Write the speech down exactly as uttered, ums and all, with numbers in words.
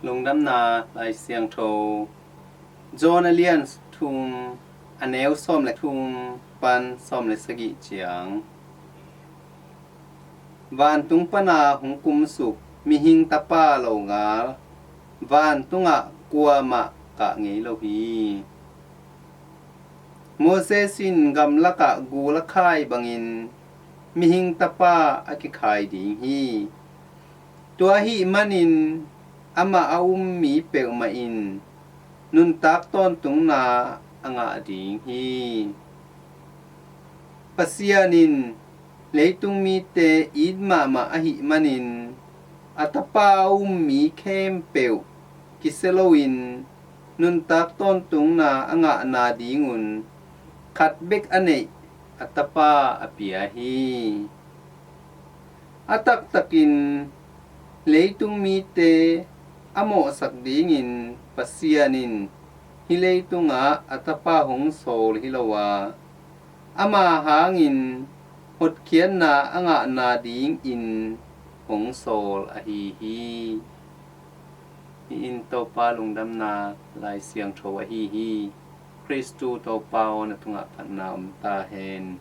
Lungdamna Lai Siangtho, John a lian thum, a neu sawm le thum pan sawm le sagih ciang. Vantung pana hong kumsuk mihing tapa longal vantungah kuamah kah ngei lo hi. Moses in gamlakah gul a khai bangin mihing tapa a kikhai ding hi. Tua ahih manin amah a um mi peuhmah in nuntak tawntungna a ngah ding hi. Pasian in leitung mite it mahmah ahih manin a tapa a um mi khempeuh kisia loin nuntak tawntungna a ngahna dingun khat bek a neih a tapa a pia hi. A taktakin leitung mite a mawhsak dingin Pasian in hih leitungah a tapa hong sawl hi lo a, ama hangin hotkhiatna a ngahna dingin hong sawl ahi hi. Hih in Topa lungdamna Lai Siangtho ahi hi. Khristu Topa aw, na tungah phatna om ta hen.